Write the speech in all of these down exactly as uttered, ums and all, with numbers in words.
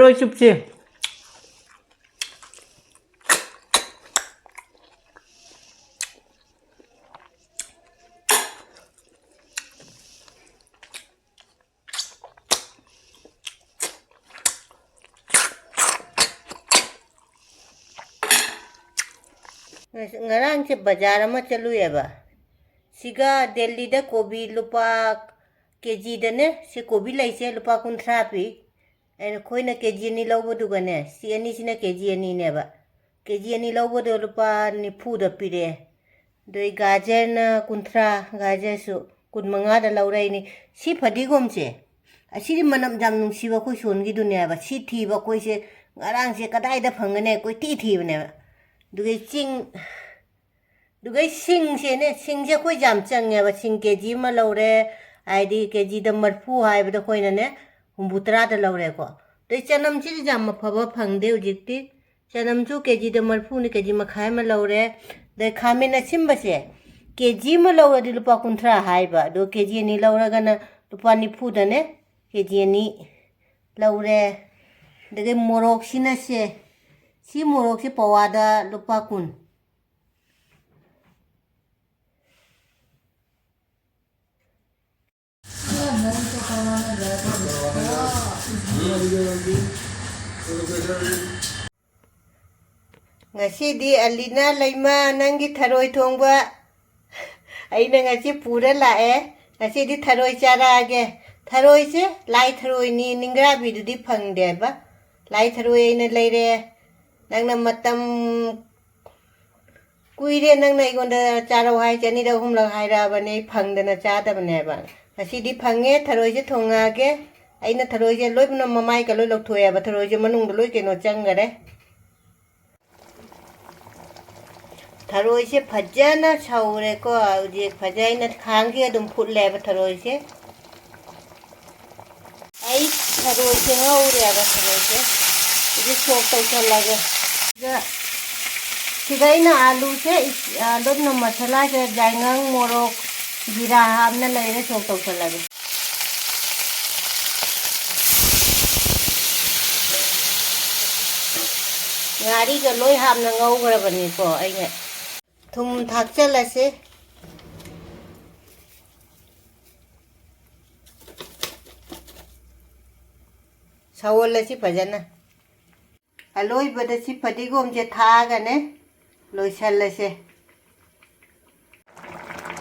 ꯍꯣꯏ, ꯆꯨꯞꯁꯦ꯫ ꯉꯔꯥꯡꯁꯦ ꯕꯖꯥꯔ ꯑꯃ ꯆꯠꯂꯨꯏꯌꯦꯕ꯫ ꯁꯤꯒ ꯗꯦꯜꯂꯤꯗ ꯀꯣꯕꯤ ꯂꯨꯄꯥ ꯀꯦ ꯖꯤꯗꯅꯦ, ꯁꯤ ꯀꯣꯕꯤ ꯂꯩꯁꯦ ꯂꯨꯄꯥ ꯀꯨꯟꯊ꯭ꯔꯥ ꯄꯤ꯫ ꯑꯩꯅ, ꯑꯩꯈꯣꯏꯅ ꯀꯦ ꯖꯤ ꯑꯅꯤ ꯂꯧꯕꯗꯨꯒꯅꯦ, ꯁꯤ ꯑꯅꯤꯁꯤꯅ ꯀꯦ ꯖꯤ ꯑꯅꯤꯅꯦꯕ꯫ ꯀꯦ ꯖꯤ ꯑꯅꯤ ꯂꯧꯕꯗꯣ ꯂꯨꯄꯥ ꯅꯤꯐꯨꯗ ꯄꯤꯔꯛꯑꯦ꯫ ꯑꯗꯩ ꯒꯥꯖꯔꯅ ꯀꯨꯟꯊ꯭ꯔꯥ, ꯒꯥꯖꯔꯁꯨ ꯀꯨꯟꯃꯉꯥꯗ ꯂꯧꯔꯛꯏꯅꯤ꯫ ꯁꯤ ꯐꯗꯤꯒꯣꯝꯁꯦ, ꯑꯁꯤꯗꯤ ꯃꯅꯝ ꯌꯥꯝ ꯅꯨꯡꯁꯤꯕ ꯑꯩꯈꯣꯏ ꯁꯣꯟꯒꯤꯗꯨꯅꯦꯕ꯫ ꯁꯤ ꯊꯤꯕ ꯑꯩꯈꯣꯏꯁꯦ ꯉꯔꯥꯡꯁꯦ ꯀꯗꯥꯏꯗ ꯐꯪꯒꯅꯤ ꯀꯣꯏꯊꯤ ꯊꯤꯕꯅꯦꯕ꯫ ꯑꯗꯨꯒ ꯆꯤꯡ ꯑꯗꯨꯒ ꯁꯤꯡꯁꯦꯅꯦ, ꯁꯤꯡꯁꯦ ꯑꯩꯈꯣꯏ ꯌꯥꯝ ꯆꯪꯉꯦꯕ꯫ ꯁꯤꯡ ꯀꯦ ꯖꯤ ꯑꯃ ꯂꯧꯔꯦ, ꯍꯥꯏꯗꯤ ꯀꯦ ꯖꯤꯗ ꯃꯔꯤꯐꯨ ꯍꯥꯏꯕꯗ ꯑꯩꯈꯣꯏꯅꯅꯦ ꯍꯨꯝꯐꯨꯇꯔꯥꯗ ꯂꯧꯔꯦꯀꯣ꯫ ꯑꯗꯩ ꯆꯅꯝꯁꯤꯗꯤ ꯌꯥꯝ ꯑꯐꯕ ꯐꯪꯗꯦ ꯍꯧꯖꯤꯛꯇꯤ꯫ ꯆꯅꯝꯁꯨ ꯀꯦ ꯖꯤꯗ ꯃꯔꯤꯐꯨꯅꯤ, ꯀꯦ ꯖꯤ ꯃꯈꯥꯏ ꯑꯃ ꯂꯧꯔꯦ꯫ ꯑꯗꯩ ꯈꯥꯃꯦꯟ ꯑꯁꯤꯟꯕꯁꯦ ꯀꯦ ꯖꯤ ꯑꯃ ꯂꯧꯔꯗꯤ ꯂꯨꯄꯥ ꯀꯨꯟꯊ꯭ꯔꯥ ꯍꯥꯏꯕ, ꯑꯗꯣ ꯀꯦ ꯖꯤ ꯑꯅꯤ ꯂꯧꯔꯒꯅ ꯂꯨꯄꯥ ꯅꯤꯐꯨꯗꯅꯦ ꯀꯦ ꯖꯤ ꯑꯅꯤ ꯂꯧꯔꯦ꯫ ꯑꯗꯒꯤ ꯃꯣꯔꯣꯛꯁꯤꯅ ꯁꯦ, ꯁꯤ ꯃꯣꯔꯣꯛꯁꯦ ꯄꯋꯥꯗ ꯂꯨꯄꯥ ꯀꯨꯟ꯫ ꯉꯁꯤꯗꯤ ꯑꯂꯤꯅꯥ, ꯂꯩꯃ, ꯅꯪꯒꯤ ꯊꯔꯣꯏ ꯊꯣꯡꯕ ꯑꯩꯅ ꯉꯁꯤ ꯄꯨꯔ ꯂꯥꯛꯑꯦ꯫ ꯉꯁꯤꯗꯤ ꯊꯔꯣꯏ ꯆꯥꯔꯛꯑꯒꯦ꯫ ꯊꯔꯣꯏꯁꯦ ꯂꯥꯏ ꯊꯔꯣꯏꯅꯤ, ꯅꯤꯡꯒ꯭ꯔꯥꯕꯤꯗꯨꯗꯤ ꯐꯪꯗꯦꯕ꯫ ꯂꯥꯏ ꯊꯔꯣꯏ ꯑꯩꯅ ꯂꯩꯔꯦ꯫ ꯅꯪꯅ ꯃꯇꯝ ꯀꯨꯏꯔꯦ ꯅꯪꯅ ꯑꯩꯉꯣꯟꯗ ꯆꯥꯔꯛꯑꯣ ꯍꯥꯏꯁꯦ, ꯑꯅꯤꯔꯛ ꯑꯍꯨꯝꯂꯛ ꯍꯥꯏꯔꯛꯑꯕꯅꯦ, ꯑꯩ ꯐꯪꯗꯅ ꯆꯥꯗꯕꯅꯦꯕ꯫ ꯉꯁꯤꯗꯤ ꯐꯪꯉꯦ, ꯊꯔꯣꯏꯁꯦ ꯊꯣꯡꯉꯛꯑꯒꯦ꯫ ꯑꯩꯅ ꯊꯔꯣꯏꯁꯦ ꯂꯣꯏꯅꯃꯛ ꯃꯃꯥꯏꯒ ꯂꯣꯏ ꯂꯧꯊꯣꯛꯑꯦꯕ, ꯊꯔꯣꯏꯁꯦ ꯃꯅꯨꯡꯗ ꯂꯣꯏ ꯀꯩꯅꯣ ꯆꯪꯈꯔꯦ꯫ ꯊꯔꯣꯏꯁꯦ ꯐꯖꯅ ꯁꯧꯔꯦꯀꯣ꯫ ꯍꯧꯖꯤꯛ ꯐꯖꯅ ꯈꯥꯡꯁꯦ ꯑꯗꯨꯝ ꯐꯨꯠꯂꯦꯕ ꯊꯔꯣꯏꯁꯦ꯫ ꯑꯩ ꯊꯔꯣꯏꯁꯦ ꯉꯧꯔꯦꯕ, ꯊꯔꯣꯏꯁꯦ ꯍꯧꯖꯤꯛ ꯁꯣꯛ ꯇꯧꯁꯜꯂꯒꯦ꯫ ꯁꯤꯗ, ꯁꯤꯗ ꯑꯩꯅ ꯑꯥꯂꯨꯁꯦ, ꯑ, ꯂꯣꯏꯅ ꯃꯁꯥꯂꯥꯁꯦ, ꯌꯥꯏꯉꯪ, ꯃꯣꯔꯣꯛ, ꯖꯤꯔꯥ ꯍꯥꯞꯅ ꯂꯩꯔꯦ, ꯁꯣꯛ ꯇꯧꯁꯜꯂꯒꯦ꯫ ꯉꯥꯔꯤꯒ ꯂꯣꯏ ꯍꯥꯞꯅ ꯉꯧꯈ꯭ꯔꯕꯅꯤꯀꯣ ꯑꯩꯅ꯫ ꯊꯨꯝ ꯊꯥꯛꯆꯜꯂꯁꯤ꯫ ꯁꯧꯍꯜꯂꯁꯤ ꯐꯖꯅ꯫ ꯑꯂꯣꯏꯕꯗ ꯁꯤ ꯐꯗꯤꯒꯣꯝꯁꯦ ꯊꯥꯛꯑꯒꯅꯦ ꯂꯣꯏꯁꯜꯂꯁꯦ꯫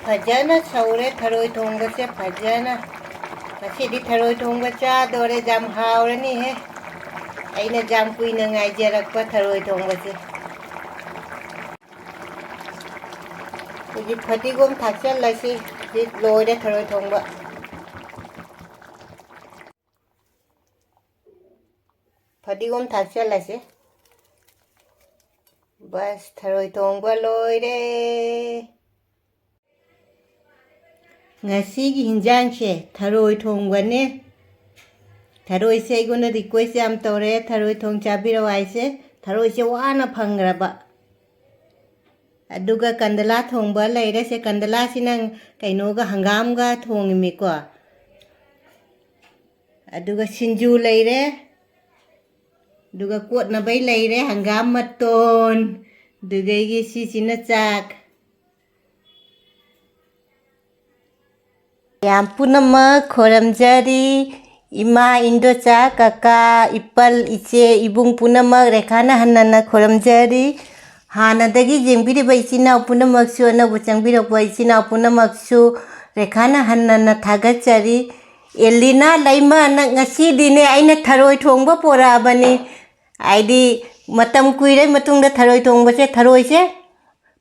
ꯐꯖꯅ ꯁꯧꯔꯦ ꯊꯔꯣꯏ ꯊꯣꯡꯕꯁꯦ ꯐꯖꯅ꯫ ꯉꯁꯤꯗꯤ ꯊꯔꯣꯏ ꯊꯣꯡꯕ ꯆꯥꯗꯣꯔꯦ, ꯌꯥꯝ ꯍꯥꯎꯔꯅꯤꯍꯦ꯫ ꯑꯩꯅ ꯌꯥꯝ ꯀꯨꯏꯅ ꯉꯥꯏꯖꯔꯛꯄ ꯊꯔꯣꯏ ꯊꯣꯡꯕꯁꯦ꯫ ꯍꯧꯖꯤꯛ ꯐꯗꯤꯒꯣꯝ ꯊꯥꯛꯆꯜꯂꯁꯤ꯫ ꯍꯧꯖꯤꯛ ꯂꯣꯏꯔꯦ ꯊꯔꯣꯏ ꯊꯣꯡꯕ꯫ ꯐꯗꯤꯒꯣꯝ ꯊꯥꯛꯆꯜꯂꯁꯤ꯫ ꯕꯁ, ꯊꯔꯣꯏ ꯊꯣꯡꯕ ꯂꯣꯏꯔꯦ꯫ ꯉꯁꯤꯒꯤ ꯍꯤꯟꯖꯥꯡꯁꯦ ꯊꯔꯣꯏ ꯊꯣꯡꯕꯅꯦ꯫ ꯊꯔꯣꯏꯁꯦ ꯑꯩꯉꯣꯟꯗ request ꯌꯥꯝ ꯇꯧꯔꯦ, ꯊꯔꯣꯏ ꯊꯣꯡ ꯆꯥꯕꯤꯔꯛꯑꯣ ꯍꯥꯏꯁꯦ꯫ ꯊꯔꯣꯏꯁꯦ ꯋꯥꯅ ꯐꯪꯈ꯭ꯔꯕ꯫ ꯑꯗꯨꯒ ꯀꯟꯗꯂꯥ ꯊꯣꯡꯕ ꯂꯩꯔꯦ꯫ ꯁꯦ ꯀꯟꯗꯂꯥꯁꯤꯅ ꯀꯩꯅꯣꯒ ꯍꯪꯒꯥꯝꯒ ꯊꯣꯡꯉꯤꯃꯤꯀꯣ꯫ ꯑꯗꯨꯒ ꯁꯤꯡꯖꯨ ꯂꯩꯔꯦ꯫ ꯑꯗꯨꯒ ꯀꯣꯠꯅꯕꯩ ꯂꯩꯔꯦ ꯍꯪꯒꯥꯝ ꯃꯇꯣꯟ꯫ ꯑꯗꯨꯗꯒꯤ ꯁꯤꯁꯤꯅ ꯆꯥꯛ꯫ ꯃꯌꯥꯝ ꯄꯨꯝꯅꯃꯛ ꯈꯣꯏꯔꯝꯖꯔꯤ꯫ ꯏꯃꯥ, ꯏꯟꯗꯣꯆꯥ, ꯀꯀꯥ, ꯏꯄꯜ, ꯏꯆꯦ, ꯏꯕꯨꯡ ꯄꯨꯝꯅꯃꯛ ꯔꯦꯈꯥꯅ ꯍꯟꯅꯅ ꯈꯣꯏꯔꯝꯖꯔꯤ꯫ ꯍꯥꯟꯅꯗꯒꯤ ꯌꯦꯡꯕꯤꯔꯤꯕ ꯏꯆꯤꯟ ꯏꯅꯥꯎ ꯄꯨꯝꯅꯃꯛꯁꯨ, ꯑꯅꯧꯕ ꯆꯪꯕꯤꯔꯛꯄ ꯏꯆꯤꯟ ꯏꯅꯥꯎ ꯄꯨꯝꯅꯃꯛꯁꯨ ꯔꯦꯈꯥꯅ ꯍꯟꯅꯅ ꯊꯥꯒꯠꯆꯔꯤ꯫ ꯑꯦꯂꯤꯅꯥ ꯂꯩꯃ, ꯅꯪ ꯉꯁꯤꯗꯤꯅꯦ ꯑꯩꯅ ꯊꯔꯣꯏ ꯊꯣꯡꯕ ꯄꯣꯔꯛꯑꯕꯅꯤ꯫ ꯍꯥꯏꯗꯤ ꯃꯇꯝ ꯀꯨꯏꯔ ꯃꯇꯨꯡꯗ ꯊꯔꯣꯏ ꯊꯣꯡꯕꯁꯦ, ꯊꯔꯣꯏꯁꯦ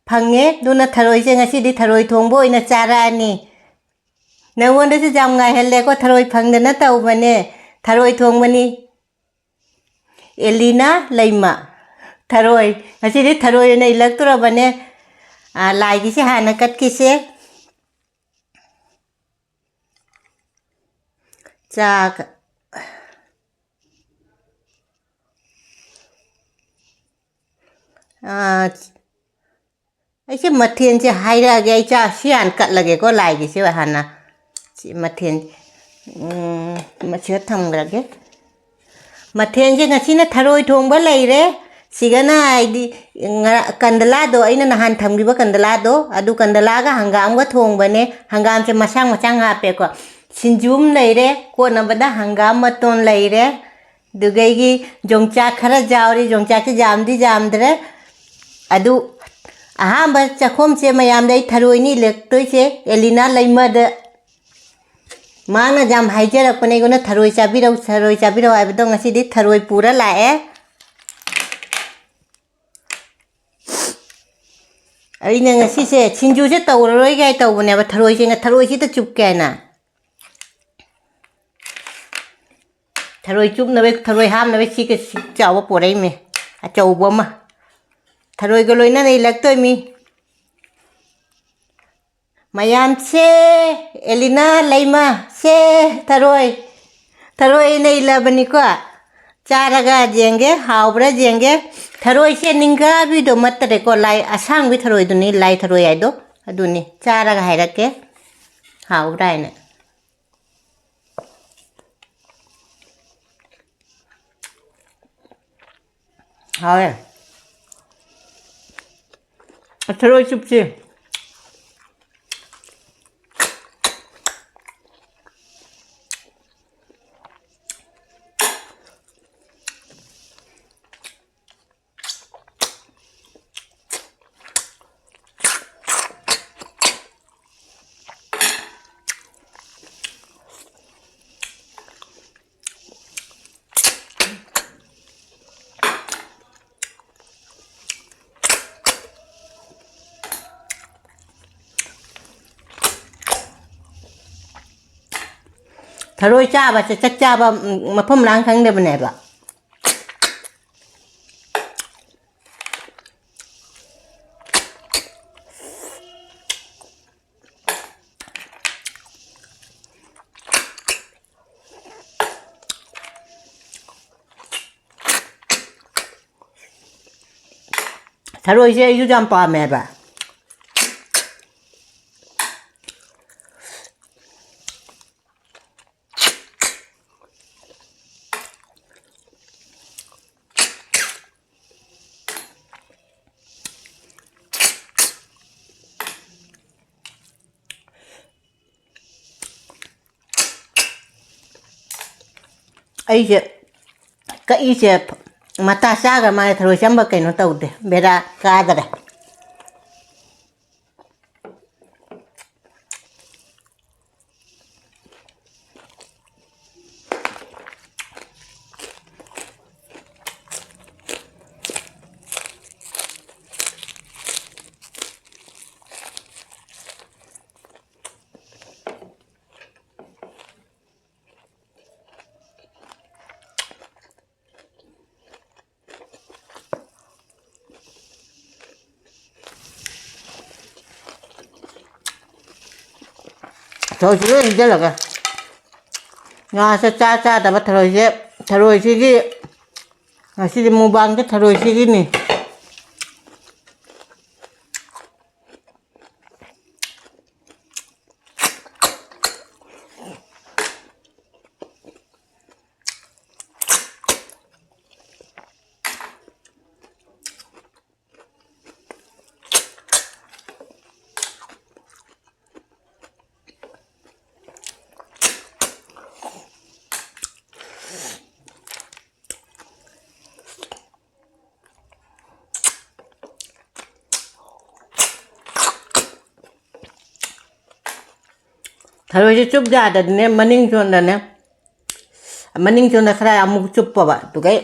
ꯐꯪꯉꯦ꯫ ꯑꯗꯨꯅ ꯊꯔꯣꯏꯁꯦ ꯉꯁꯤꯗꯤ ꯊꯔꯣꯏ ꯊꯣꯡꯕ ꯑꯣꯏꯅ ꯆꯥꯔꯛꯑꯅꯤ꯫ ꯅꯉꯣꯟꯗꯁꯨ ꯌꯥꯝ ꯉꯥꯏꯍꯜꯂꯦꯀꯣ, ꯊꯔꯣꯏ ꯐꯪꯗꯅ ꯇꯧꯕꯅꯦ꯫ ꯊꯔꯣꯏ ꯊꯣꯡꯕꯅꯤ꯫ ꯑꯦꯂꯤꯅꯥ ꯂꯩꯃ꯫ ꯊꯔꯣꯏ꯫ ꯉꯁꯤꯗꯤ ꯊꯔꯣꯏ ꯑꯣꯏꯅ ꯏꯜꯂꯛꯇꯣꯔꯕꯅꯦ꯫ ꯑꯥ, ꯂꯥꯏꯒꯤꯁꯦ ꯍꯥꯟꯅ ꯀꯠꯈꯤꯁꯦ꯫ ꯆꯥꯛ꯫ ꯑꯥ, ꯑꯩꯁꯦ ꯃꯊꯦꯜꯁꯦ ꯍꯥꯏꯔꯛꯑꯒꯦ꯫ ꯑꯩ ꯆꯥꯛ ꯁꯤ ꯍꯥꯟꯅ ꯀꯠꯂꯒꯦꯀꯣ, ꯂꯥꯏꯒꯤꯁꯦ ꯍꯥꯟꯅ꯫ ꯁꯤ ꯃꯊꯦꯜ, ꯎꯝ, ꯃꯁꯤꯗ ꯊꯝꯈ꯭ꯔꯒꯦ꯫ ꯃꯊꯦꯜꯁꯦ ꯉꯁꯤꯅ ꯊꯔꯣꯏ ꯊꯣꯡꯕ ꯂꯩꯔꯦ, ꯁꯤꯒꯅ ꯍꯥꯏꯗꯤ ꯉꯔꯥ-, ꯀꯟꯗꯂꯥꯗꯣ, ꯑꯩꯅ ꯅꯍꯥꯟ ꯊꯝꯈꯤꯕ ꯀꯟꯗꯂꯥꯗꯣ, ꯑꯗꯨ ꯀꯟꯗꯂꯥꯒ ꯍꯪꯒꯥꯝꯒ ꯊꯣꯡꯕꯅꯦ꯫ ꯍꯪꯒꯥꯝꯁꯦ ꯃꯁꯥꯡ ꯃꯁꯥꯡ ꯍꯥꯞꯄꯦꯀꯣ꯫ ꯁꯤꯡꯖꯨ ꯑꯃ ꯂꯩꯔꯦ, ꯀꯣꯠꯅꯕꯗ ꯍꯪꯒꯥꯝ ꯃꯇꯣꯟ ꯂꯩꯔꯦ, ꯑꯗꯨꯒ ꯑꯩꯒꯤ ꯌꯣꯡꯆꯥꯛ ꯈꯔ ꯌꯥꯎꯔꯤ꯫ ꯌꯣꯡꯆꯥꯛꯁꯦ ꯌꯥꯝꯗꯤ ꯌꯥꯝꯗ꯭ꯔꯦ꯫ ꯑꯗꯨ ꯑꯍꯥꯟꯕ ꯆꯥꯛꯈꯣꯝꯁꯦ ꯃꯌꯥꯝꯗ ꯑꯩ ꯊꯔꯣꯏꯅꯤ ꯏꯜꯂꯛꯇꯣꯏꯁꯦ, ꯑꯦꯂꯤꯅꯥ ꯂꯩꯃꯗ꯫ ꯃꯥꯅ ꯌꯥꯝ ꯍꯥꯏꯖꯔꯛꯄꯅꯦ ꯑꯩꯉꯣꯟꯗ, "ꯊꯔꯣꯏ ꯆꯥꯕꯤꯔꯛꯎ, ꯊꯔꯣꯏ ꯆꯥꯕꯤꯔꯛꯎ" ꯍꯥꯏꯕꯗꯣ꯫ ꯉꯁꯤꯗꯤ ꯊꯔꯣꯏ ꯄꯨꯔ ꯂꯥꯛꯑꯦ꯫ ꯑꯩꯅ ꯉꯁꯤꯁꯦ ꯁꯤꯡꯖꯨꯁꯦ ꯇꯧꯔꯔꯣꯏ ꯀꯥꯏ ꯇꯧꯕꯅꯦꯕ, ꯊꯔꯣꯏꯁꯦ, ꯊꯔꯣꯏꯁꯤꯗ ꯆꯨꯞꯀꯦ ꯍꯥꯏꯅ꯫ ꯊꯔꯣꯏ ꯆꯨꯞꯅꯕ, ꯊꯔꯣꯏ ꯍꯥꯞꯅꯕ ꯁꯤꯒ ꯁꯤ ꯆꯥꯎꯕ ꯄꯣꯔꯛꯏꯃꯤ, ꯑꯆꯧꯕ ꯑꯃ꯫ ꯊꯔꯣꯏꯒ ꯂꯣꯏꯅꯅ ꯏꯜꯂꯛꯇꯣꯏꯃꯤ꯫ ꯃꯌꯥꯝꯁꯦ, ꯑꯦꯂꯤꯅꯥ, ꯂꯩꯃ, ꯁꯦ, ꯊꯔꯣꯏ, ꯊꯔꯣꯏꯅ ꯏꯜꯂꯕꯅꯤꯀꯣ꯫ ꯆꯥꯔꯒ ꯌꯦꯡꯒꯦ, ꯍꯥꯎꯕ꯭ꯔꯥ ꯌꯦꯡꯒꯦ꯫ ꯊꯔꯣꯏꯁꯦ ꯅꯤꯡꯒꯥꯕꯤꯗꯣ ꯅꯠꯇꯔꯦꯀꯣ, ꯂꯥꯏ ꯑꯁꯥꯡꯕꯤ ꯊꯔꯣꯏꯗꯨꯅꯤ, ꯂꯥꯏ ꯊꯔꯣꯏ ꯍꯥꯏꯗꯣ, ꯑꯗꯨꯅꯤ꯫ ꯆꯥꯔꯒ ꯍꯥꯏꯔꯛꯀꯦ, ꯍꯥꯎꯕ꯭ꯔꯥ ꯍꯥꯏꯅ꯫ ꯍꯥꯎꯋꯦ꯫ ꯊꯔꯣꯏ ꯆꯨꯞꯁꯤ꯫ ꯊꯔꯣꯏ ꯆꯥꯕꯁꯦ ꯆꯥꯛ ꯆꯥꯕ, ꯎꯝ, ꯃꯐꯝ ꯃꯔꯥꯡ ꯈꯪꯗꯕꯅꯦꯕ꯫ ꯊꯔꯣꯏꯁꯦ ꯑꯩꯁꯨ ꯌꯥꯝ ꯄꯥꯝꯃꯦꯕ꯫ ꯑꯩꯁꯦ ꯀꯛꯏꯁꯦ ꯃꯇꯥ ꯆꯥꯈ꯭ꯔ ꯃꯥꯜꯂꯦ, ꯊꯔꯣꯏꯁꯦ ꯑꯃ ꯀꯩꯅꯣ ꯇꯧꯗꯦ, ꯕꯦꯔꯥ ꯀꯥꯗꯔꯦ꯫ ꯊꯔꯣꯏꯁꯤ ꯂꯣꯏ ꯍꯩꯖꯤꯜꯂꯒ, ꯉꯥꯁꯦ ꯆꯥ ꯆꯥꯗꯕ ꯊꯔꯣꯏꯁꯦ, ꯊꯔꯣꯏꯁꯤꯒꯤ, ꯉꯁꯤꯗꯤ ꯃꯨꯕꯥꯡꯗ ꯊꯔꯣꯏꯁꯤꯒꯤꯅꯤ꯫ ꯊꯔꯣꯏꯁꯦ ꯆꯨꯞ ꯌꯥꯗꯗꯤꯅꯦ, ꯃꯅꯤꯡ ꯆꯣꯟꯗꯅꯦ, ꯃꯅꯤꯡ ꯆꯣꯟꯗ ꯈꯔ ꯑꯃꯨꯛ ꯆꯨꯞꯄꯕ, ꯑꯗꯨꯒꯩ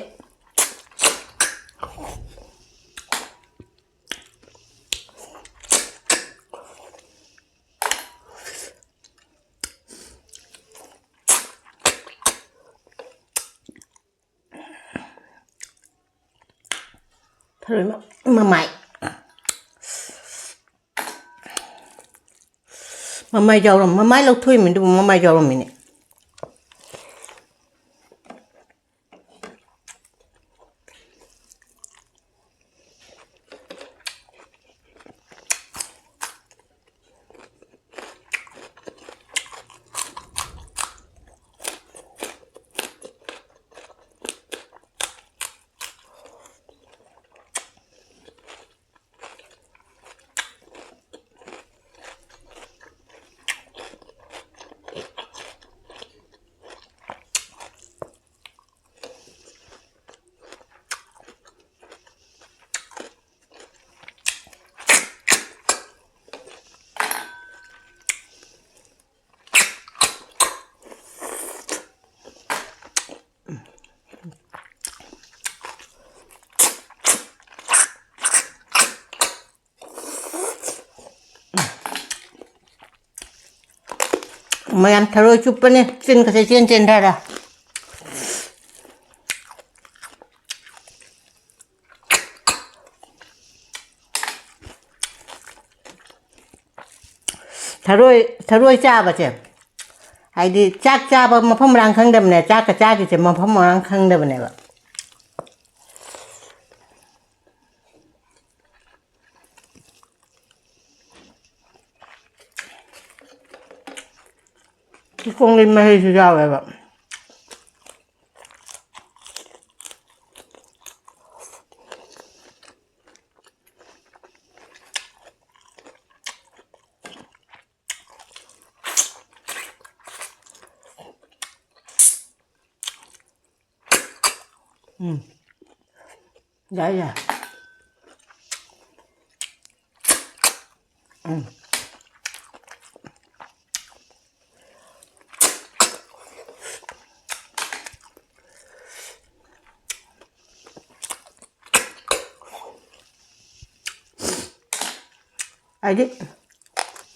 ꯊꯔꯣꯏ ꯃ-, ꯃꯃꯥꯏ꯫ ꯃꯃꯥꯏ ꯌꯥꯎꯔꯝ-, ꯃꯃꯥꯏ ꯂꯧꯊꯣꯛꯏꯃꯤ, ꯑꯗꯨꯕꯨ ꯃꯃꯥꯏ ꯌꯥꯎꯔꯝꯃꯤꯅꯦ꯫ ꯃꯌꯥꯝ ꯊꯔꯣꯏ ꯆꯨꯞꯄꯅꯦ, ꯆꯤꯟꯒꯁꯦ ꯏꯆꯦꯟ ꯆꯦꯟꯊꯔꯦ꯫ ꯊꯔꯣꯏ, ꯊꯔꯣꯏ ꯆꯥꯕꯁꯦ, ꯍꯥꯏꯗꯤ ꯆꯥꯛ ꯆꯥꯕ ꯃꯐꯝ ꯃꯔꯥꯡ ꯈꯪꯗꯕꯅꯦ, ꯆꯥꯛꯀ ꯆꯥꯗ꯭ꯔꯤꯁꯦ ꯃꯐꯝ ꯃꯔꯥꯡ ꯈꯪꯗꯕꯅꯦꯕ꯫ ꯀꯤꯀꯣꯡꯒꯤ ꯃꯍꯤꯁꯨ ꯌꯥꯎꯋꯦꯕ꯫ ꯎꯝ꯫ ꯌꯥꯏ, ꯌꯥꯏ꯫ ꯎꯝ꯫ ꯍꯥꯏꯗꯤ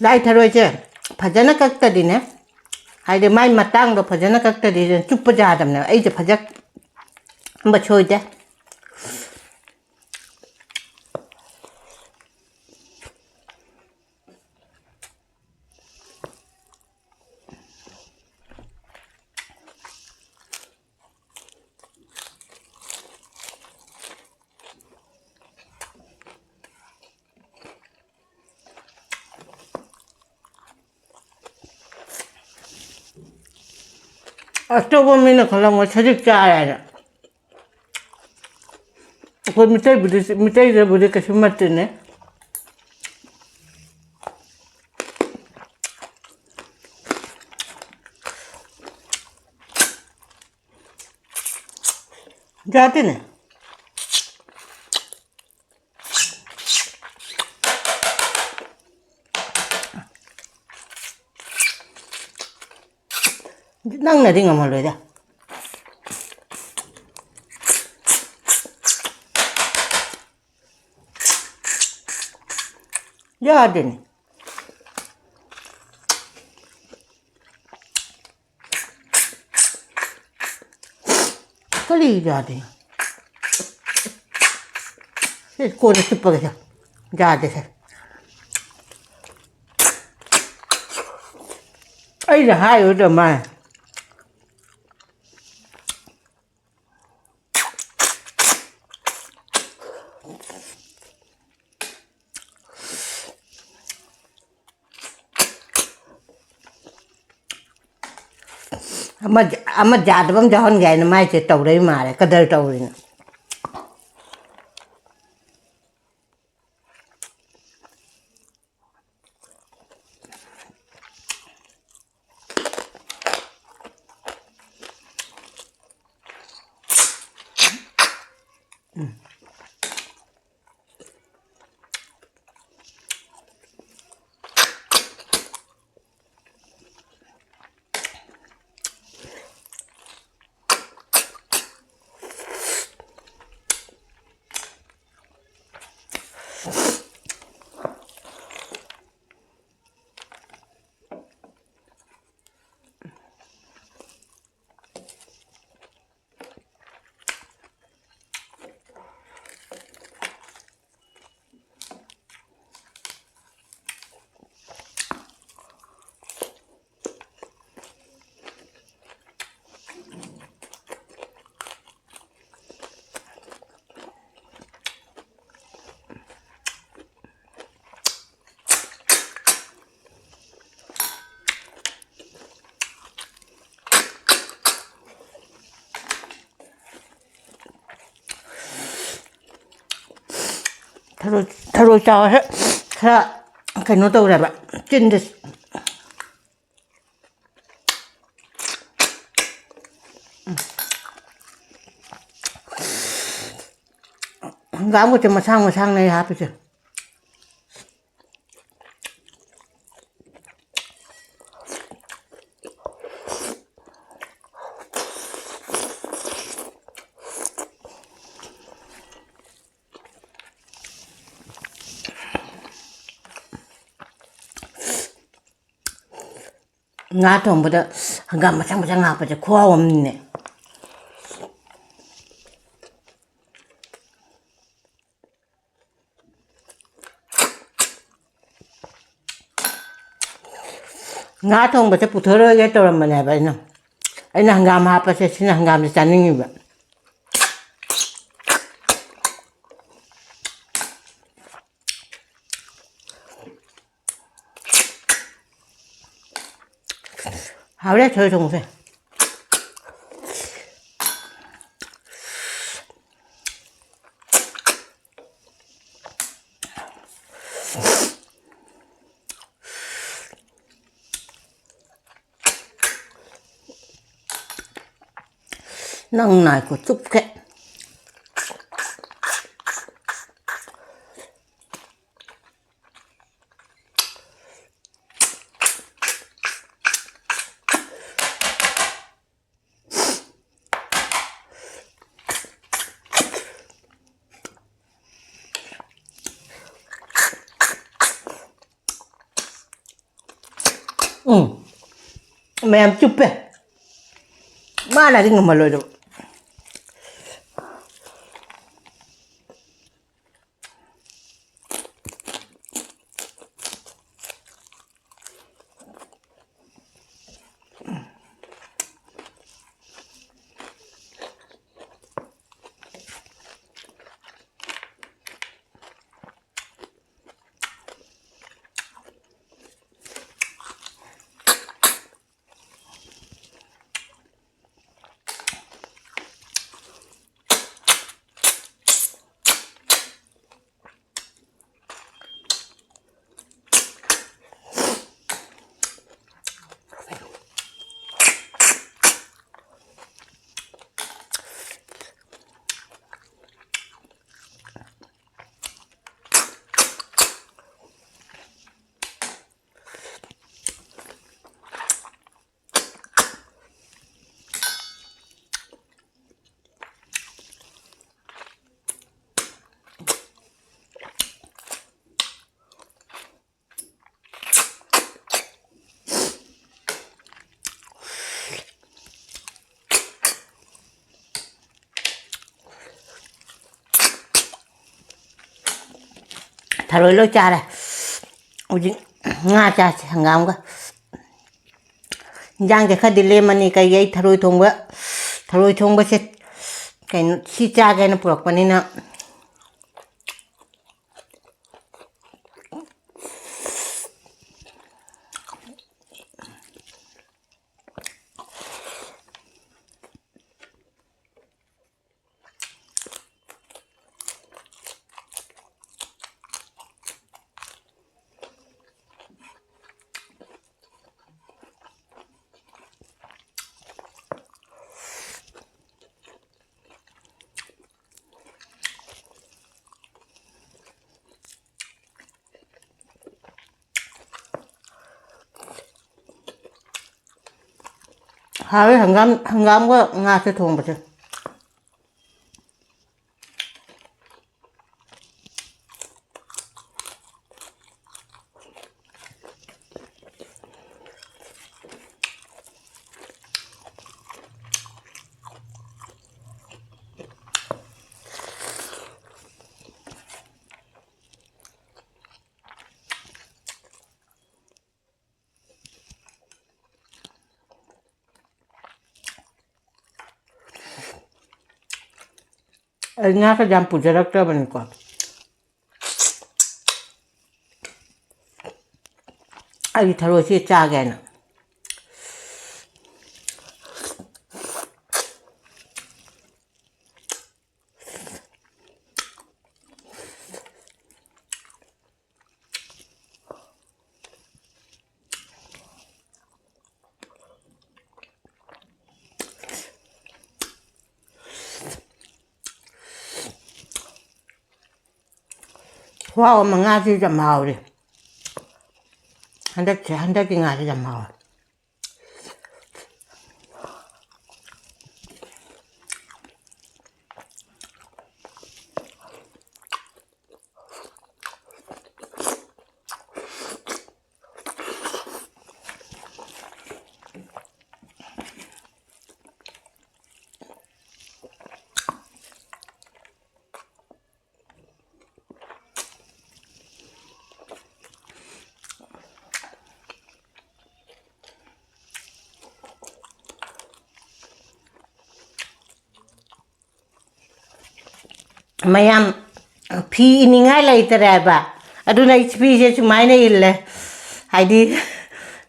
ꯂꯥꯏ ꯊꯔꯣꯏꯁꯦ ꯐꯖꯅ ꯀꯛꯇꯗꯤꯅꯦ, ꯍꯥꯏꯗꯤ ꯃꯥꯏ ꯃꯇꯥꯡꯗꯣ ꯐꯖꯅ ꯀꯛꯇꯗꯤ ꯆꯨꯞꯄ ꯌꯥꯗꯕꯅꯦꯕ꯫ ꯑꯩꯁꯦ ꯐꯖ ꯑꯝꯕ ꯁꯣꯏꯗꯦ꯫ ꯑꯇꯣꯞꯄ ꯃꯤꯅ ꯈꯜꯂꯝꯃꯣꯏ ꯁꯖꯤꯛ ꯆꯥꯔꯦ ꯍꯥꯏꯅ꯫ ꯑꯩꯈꯣꯏ ꯃꯤꯇꯩꯕꯨꯗꯤ, ꯃꯤꯇꯩꯗꯕꯨꯗꯤ ꯀꯩꯁꯨ ꯅꯠꯇꯦꯅꯦ꯫ ꯌꯥꯗꯦꯅꯦ꯫ ꯅꯪꯅꯗꯤ ꯉꯝꯍꯜꯂꯣꯏꯗ꯫ ꯌꯥꯗꯦꯅꯦ꯫ ꯀꯔꯤ ꯌꯥꯗꯦ? ꯁꯤ ꯀꯣꯟꯅ ꯆꯨꯞꯄꯒꯦ ꯁꯦ꯫ ꯌꯥꯗꯦ ꯁꯦ꯫ ꯑꯩꯅ ꯍꯥꯏꯔꯨꯗ ꯃꯥ꯫ ꯑꯃ, ꯑꯃ ꯌꯥꯗꯕ ꯑꯃ ꯌꯥꯎꯍꯟꯒꯦ ꯍꯥꯏꯅ ꯃꯥꯏꯁꯦ ꯇꯧꯔꯛꯏ ꯃꯥꯜꯂꯦ, ꯀꯗꯔ ꯇꯧꯔꯤꯅ꯫ ꯊꯔꯣꯏ, ꯊꯔꯣꯏ ꯆꯥꯕꯁꯦ ꯈꯔ ꯀꯩꯅꯣ ꯇꯧꯔꯦꯕ, ꯆꯤꯟꯗ꯫ ꯍꯪꯒꯥꯝꯒꯁꯦ ꯃꯁꯥꯡ ꯃꯁꯥꯡꯅꯦ ꯑꯩ ꯍꯥꯞꯄꯤꯁꯦ꯫ ꯉꯥ ꯊꯣꯡꯕꯗ ꯍꯪꯒꯥꯝ ꯃꯆꯪ ꯃꯆꯪ ꯍꯥꯞꯄꯁꯦ ꯈꯨꯍꯥꯎ ꯑꯃꯅꯤꯅꯦ꯫ ꯉꯥ ꯊꯣꯡꯕꯁꯦ ꯄꯨꯊꯣꯔꯛꯑꯣꯏꯒꯦ ꯇꯧꯔꯝꯕꯅꯦꯕ ꯑꯩꯅ꯫ ꯑꯩꯅ ꯍꯪꯒꯥꯝ ꯍꯥꯞꯄꯁꯦ, ꯁꯤꯅ ꯍꯪꯒꯥꯝꯁꯦ ꯆꯥꯅꯤꯡꯉꯤꯕ꯫ ꯍꯥꯎꯔꯦ ꯊꯔꯣꯏ ꯊꯣꯡꯕꯁꯦ꯫ ꯅꯪ ꯅꯥꯏꯈꯣ ꯆꯨꯞꯀꯦ꯫ ꯎꯝ꯫ ꯃꯌꯥꯝ ꯆꯨꯞꯄꯦ꯫ ꯃꯥꯅꯗꯤ ꯉꯝꯍꯜꯂꯣꯏꯗꯕ꯫ ꯊꯔꯣꯏ ꯂꯣꯏ ꯆꯥꯔꯦ꯫ ꯍꯧꯖꯤꯛ ꯉꯥ ꯆꯥꯁꯦ ꯍꯪꯒꯥꯝꯒ꯫ ꯏꯟꯖꯥꯡꯁꯦ ꯈꯔꯗꯤ ꯂꯦꯝꯃꯅꯤ, ꯀꯩꯒꯤ ꯑꯩ ꯊꯔꯣꯏ ꯊꯣꯡꯕ, ꯊꯔꯣꯏ ꯊꯣꯡꯕꯁꯦ ꯀꯩꯅꯣ, ꯁꯤ ꯆꯥꯒꯦꯅ ꯄꯨꯔꯛꯄꯅꯤꯅ꯫ ꯍꯥꯎꯋꯦ ꯍꯪꯒꯥꯝ, ꯍꯪꯒꯥꯝꯒ ꯉꯥꯁꯦ ꯊꯣꯡꯕꯁꯦ꯫ ꯑꯩ ꯉꯥ ꯀꯩꯁꯨ ꯌꯥꯝ ꯄꯨꯖꯔꯛꯇꯕꯅꯤꯀꯣ꯫ ꯑꯩꯒꯤ ꯊꯔꯣꯏꯁꯤ ꯆꯥꯒꯦꯅ꯫ ꯈꯨꯍꯥꯎ ꯑꯃ, ꯉꯥꯁꯤꯁꯨ ꯌꯥꯝ ꯍꯥꯎꯔꯦ꯫ ꯍꯟꯗꯛꯁꯦ, ꯍꯟꯗꯛꯀꯤ ꯉꯥꯁꯦ ꯌꯥꯝ ꯍꯥꯎꯔꯦ꯫ ꯃꯌꯥꯝ ꯐꯤ ꯏꯅꯤꯡꯉꯥꯏ ꯂꯩꯇꯔꯦꯕ꯫ ꯑꯗꯨꯅ ꯑꯩ ꯐꯤꯁꯦ ꯁꯨꯃꯥꯏꯅ ꯏꯜꯂꯦ꯫ ꯍꯥꯏꯗꯤ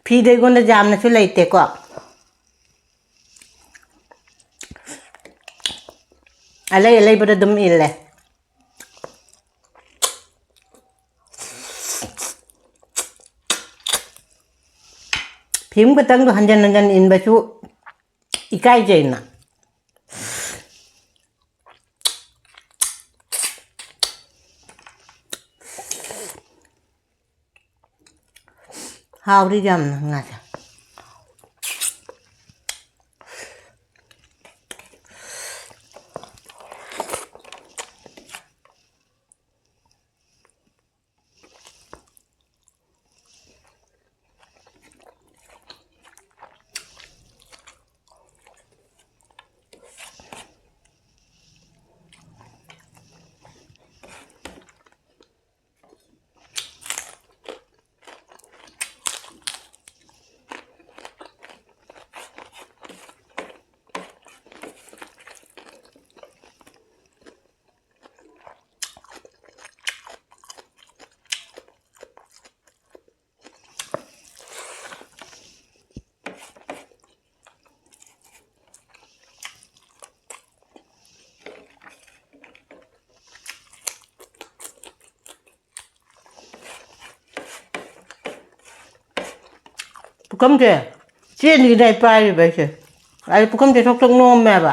ꯐꯤꯗ ꯑꯩꯉꯣꯟꯗ ꯌꯥꯝꯅꯁꯨ ꯂꯩꯇꯦꯀꯣ꯫ ꯑꯂꯩ ꯑꯂꯩꯕꯗ ꯑꯗꯨꯝ ꯏꯜꯂꯦ꯫ ꯐꯤ ꯑꯃꯈꯛꯇꯪꯗꯣ ꯍꯟꯖꯟ ꯍꯟꯖꯟ ꯏꯟꯕꯁꯨ ꯏꯀꯥꯏꯖꯩꯅ꯫ ꯍꯥꯎꯔꯤ ꯌꯥꯝꯅ ꯉꯥꯁꯦ꯫ ꯄꯨꯈꯝꯁꯦ ꯆꯦꯟꯗ꯭ꯔꯤꯉꯩ ꯄꯥꯏꯔꯤꯕ ꯑꯩꯁꯦ꯫ ꯑꯩ ꯄꯨꯈꯝꯁꯦ ꯊꯣꯛ ꯊꯣꯛ ꯅꯣꯝꯃꯦꯕ꯫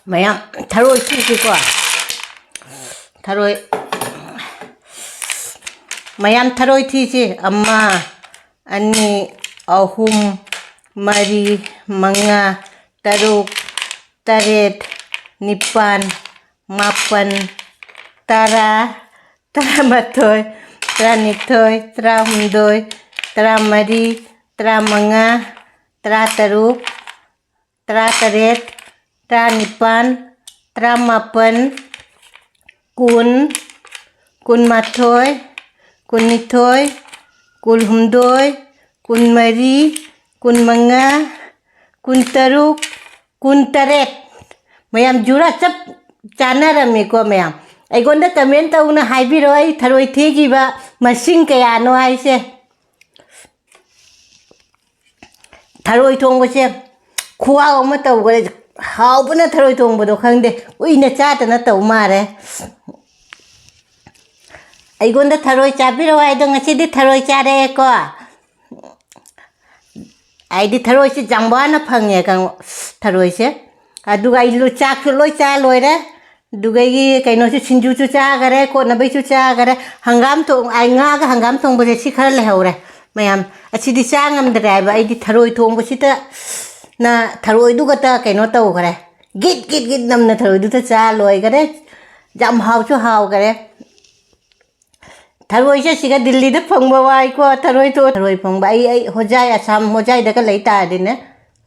ꯃꯌꯥꯝ, ꯊꯔꯣꯏ ꯊꯤꯁꯤꯀꯣ꯫ ꯊꯔꯣꯏ, ꯃꯌꯥꯝ, ꯊꯔꯣꯏ ꯊꯤꯁꯤ꯫ ꯑꯃ, ꯑꯅꯤ, ꯑꯍꯨꯝ, ꯃꯔꯤ, ꯃꯉꯥ, ꯇꯔꯨꯛ, ꯇꯔꯦꯠ, ꯅꯤꯄꯥꯟ, ꯃꯥꯄꯟ, ꯇꯔꯥ, ꯇꯔꯥꯃꯥꯊꯣꯏ, ꯇꯔꯥꯅꯤꯊꯣꯏ, ꯇꯔꯥꯍꯨꯝꯗꯣꯏ, ꯇꯔꯥꯃꯔꯤ, ꯇꯔꯥꯃꯉꯥ, ꯇꯔꯥꯇꯔꯨꯛ, ꯇꯔꯥꯇꯔꯦꯠ, ꯇꯔꯥꯅꯤꯄꯥꯟ, ꯇꯔꯥꯃꯥꯄꯟ, ꯀꯨꯟ, ꯀꯨꯟꯃꯥꯊꯣꯏ, ꯀꯨꯟꯅꯤꯊꯣꯏ, ꯀꯨꯟꯍꯨꯝꯗꯣꯏ, ꯀꯨꯟꯃꯔꯤ, ꯀꯨꯟꯃꯉꯥ, ꯀꯨꯟꯇꯔꯨꯛ, ꯀꯨꯟꯇꯔꯦꯠ꯫ ꯃꯌꯥꯝ ꯖꯨꯔꯥ ꯆꯞ ꯆꯥꯅꯔꯝꯃꯤꯀꯣ ꯃꯌꯥꯝ꯫ ꯑꯩꯉꯣꯟꯗ comment ꯇꯧꯅ ꯍꯥꯏꯕꯤꯔꯣ, ꯑꯩ ꯊꯔꯣꯏ ꯊꯤꯈꯤꯕ ꯃꯁꯤꯡ ꯀꯌꯥꯅꯣ ꯍꯥꯏꯁꯦ꯫ ꯊꯔꯣꯏ ꯊꯣꯡꯕꯁꯦ ꯈꯨꯍꯥꯎ ꯑꯃ ꯇꯧꯈ꯭ꯔꯦ꯫ ꯍꯥꯎꯕꯅ ꯊꯔꯣꯏ ꯊꯣꯡꯕꯗꯣ ꯈꯪꯗꯦ, ꯀꯨꯏꯅ ꯆꯥꯗꯅ ꯇꯧ ꯃꯥꯜꯂꯦ꯫ ꯑꯩꯉꯣꯟꯗ ꯊꯔꯣꯏ ꯆꯥꯕꯤꯔꯛꯑꯣ ꯍꯥꯏꯗꯣ ꯉꯁꯤꯗꯤ ꯊꯔꯣꯏ ꯆꯥꯔꯛꯑꯦꯀꯣ꯫ ꯑꯩꯗꯤ ꯊꯔꯣꯏꯁꯦ ꯌꯥꯝ ꯋꯥꯅ ꯐꯪꯉꯦ, ꯀꯥꯡ-, ꯊꯔꯣꯏꯁꯦ꯫ ꯑꯗꯨꯒ ꯑꯩ ꯂꯣꯏ-, ꯆꯥꯛꯁꯨ ꯂꯣꯏ ꯆꯥ ꯂꯣꯏꯔꯦ꯫ ꯑꯗꯨꯒ ꯑꯩꯒꯤ ꯀꯩꯅꯣꯁꯨ, ꯁꯤꯡꯖꯨꯁꯨ ꯆꯥꯈꯔꯦ, ꯀꯣꯠꯅꯕꯩꯁꯨ ꯆꯥꯈꯔꯦ꯫ ꯍꯪꯒꯥꯝ ꯊꯣꯡ-, ꯑꯩ ꯉꯥꯒ ꯍꯪꯒꯥꯝ ꯊꯣꯡꯕꯁꯦ ꯁꯤ ꯈꯔ ꯂꯩꯍꯧꯔꯦ ꯃꯌꯥꯝ꯫ ꯑꯁꯤꯗꯤ ꯆꯥ ꯉꯝꯗ꯭ꯔꯦ ꯍꯥꯏꯕ, ꯑꯩꯗꯤ ꯊꯔꯣꯏ ꯊꯣꯡꯕꯁꯤꯗ ꯅ ꯊꯔꯣꯏꯗꯨ ꯈꯛꯇ ꯀꯩꯅꯣ ꯇꯧꯈ꯭ꯔꯦ꯫ ꯒꯤꯠ ꯒꯤꯠ ꯒꯤꯠ ꯅꯝꯅ ꯊꯔꯣꯏꯗꯨꯗ ꯆꯥ ꯂꯣꯏꯈꯔꯦ꯫ ꯌꯥꯝ ꯍꯥꯎꯁꯨ ꯍꯥꯎꯈꯔꯦ꯫ ꯊꯔꯣꯏꯁꯦ ꯁꯤꯒ ꯗꯤꯜꯂꯤꯗ ꯐꯪꯕ ꯋꯥꯏꯀꯣ, ꯊꯔꯣꯏ ꯊꯣ-, ꯊꯔꯣꯏ ꯐꯪꯕ꯫ ꯑꯩ, ꯑꯩ ꯍꯣꯖꯥꯏ, ꯑꯁꯥꯝ ꯍꯣꯖꯥꯏꯗꯒ ꯂꯩ ꯇꯥꯔꯗꯤꯅꯦ,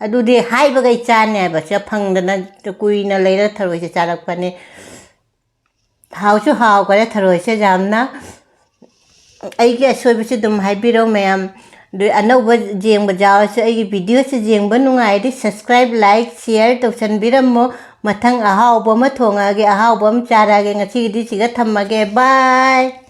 ꯑꯗꯨꯗꯤ ꯍꯥꯏꯕꯒ ꯑꯩ ꯆꯥꯅꯦꯕ꯫ ꯁꯤꯗ ꯐꯪꯗꯅ ꯀꯨꯏꯅ ꯂꯩꯔ ꯊꯔꯣꯏꯁꯦ ꯆꯥꯔꯛꯄꯅꯦ꯫ ꯍꯥꯎꯁꯨ ꯍꯥꯎꯈꯔꯦ ꯊꯔꯣꯏꯁꯦ ꯌꯥꯝꯅ꯫ ꯑꯩꯒꯤ ꯑꯁꯣꯏꯕꯁꯤ ꯑꯗꯨꯝ ꯍꯥꯏꯕꯤꯔꯣ ꯃꯌꯥꯝ꯫ ꯑꯗꯨ ꯑꯅꯧꯕ ꯌꯦꯡꯕ ꯌꯥꯎꯔꯁꯨ ꯑꯩꯒꯤ videoꯁꯦ ꯌꯦꯡꯕ ꯅꯨꯡꯉꯥꯏꯔꯗꯤ subscribe, like, share ꯇꯧꯁꯟꯕꯤꯔꯝꯃꯣ꯫ ꯃꯊꯪ ꯑꯍꯥꯎꯕ ꯑꯃ ꯊꯣꯡꯉꯛꯑꯒꯦ, ꯑꯍꯥꯎꯕ ꯑꯃ ꯆꯥꯔꯛꯑꯒꯦ꯫ ꯉꯁꯤꯒꯤꯗꯤ ꯁꯤꯒ ꯊꯝꯃꯒꯦ꯫ Bye꯫